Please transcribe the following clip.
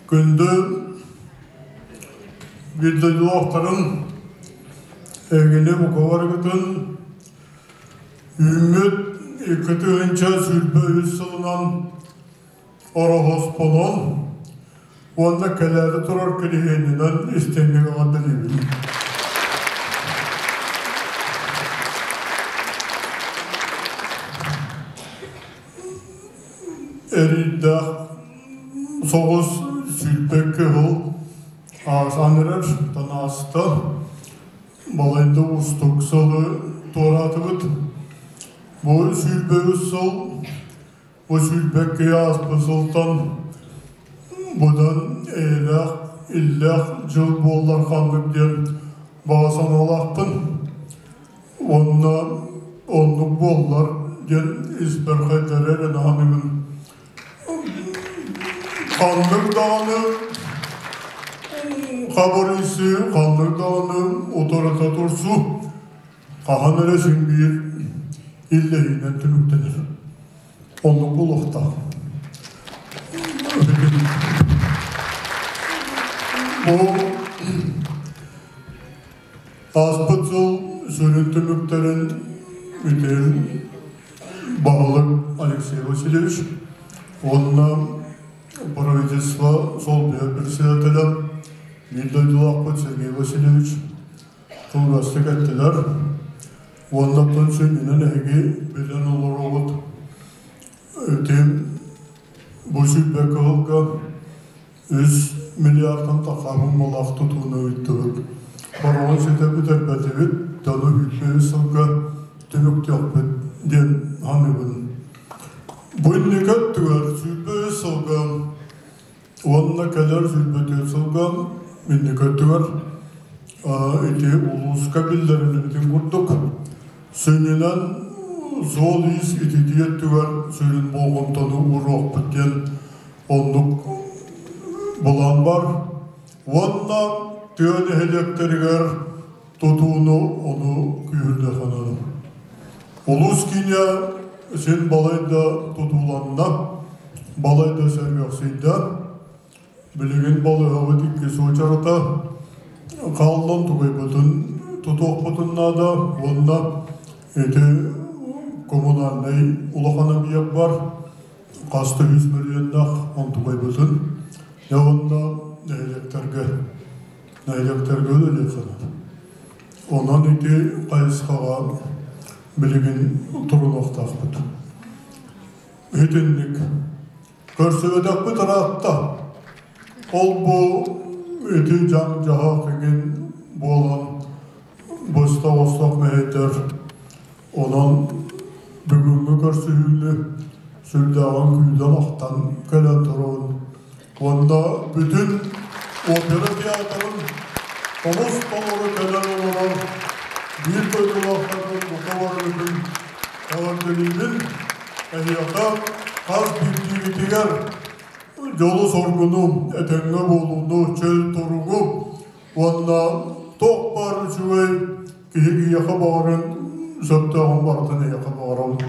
Күндү биир дойдулаахтарым, эһигини бука барыгытын үүммүт 2023 сылынан Ороһуоспунан уонна кэлээри турар кириһиэнинэн истиҥник эҕэрдэлиибин. Эриирдээх соҕус 22 сыл аасан эрэр, танаста балайда уустук сылы туораатыбыт. Бу 23 сыл Бу сүүрбэккэ ааспыт сылтан быдан эйэлээх, иллээх дьыл буоллар ханнык диэн баҕа санаалаахпын. Уонна оннук буоллар диэн испэр хайдары эрэ наһаныгын. Ханнык даҕаны хабырыйсыы, ханнык даҕаны утарыта турсуу хаһан эрэ син биир иллэһиинэн түмүктэнэр. Оннук буолуохтаах. Бу ааспыт сыл сүрүн түмүктэрин бүтүн баһылык Алексей Васильевич уонна правительство солбуйар председателэ биир дойдулаахпыт Сергей Васильевич кылгастык эттилэр. Уонна оттон сүнньүнэн эһиги билэн олороҕут ити бу сүүрбэ кыһылга 3 миллиардтан тахаабын малаах тутууну ыыттыбыт. Хороҕун ситэ бүтэрбэтибит, дьону 23 сылга түмүктүөхпүт диэн саныыбын. Бу инники өттүгэр 23 сылга уонна кэлэр 24 сылга инники өттүгэр ити улууска биллэриллибитин курдук сүнньүнэн суол-иис ититии өттүгэр сүрүн болҕомтону ууруохпут диэн оннук былаан бар. Уонна тыа нэһилиэктэригэр тутууну ону күүһүрдэ сананым. Улуус киинэ син балайда тутууланна, балайда сэргэхсийдэ. Билигин балыыһабыт иккис уочарата хааллан тугайбытын тутуохпутун наада уонна ити коммунальнай улахан объект бар хас да үс мөлүйүөннээх онтугайбытын дьэ уонна нэһилиэктэргэ нэһилиэктэргэ үлэлиэххэ наада. Онон ити хайысхаҕа билигин турунуохтаахпыт. Итинник көрсүбэтэхпит ыраатта. Ол бу ити дьаҥ-дьаһах игин буолан быстах-остох мэһэйдэр. Онон бүгүҥҥү көрсүһүүнү сүрдээҕин күүтэн-ахтан кэлэн турабын. Уонна бүтүн опера театрын олус толору кэлэн олорор биир дойдулаахтарбын бука барыбытын эҕэрдэлиибин. Эһиэхэ хас биирдиигитигэр дьолу-соргуну, этэҥҥэ буолууну, чөл туругу уонна туох баар үчүгэй киһи киһиэхэ баҕарын сөптөөҕүн барытын эйиэхэ баҕарабын.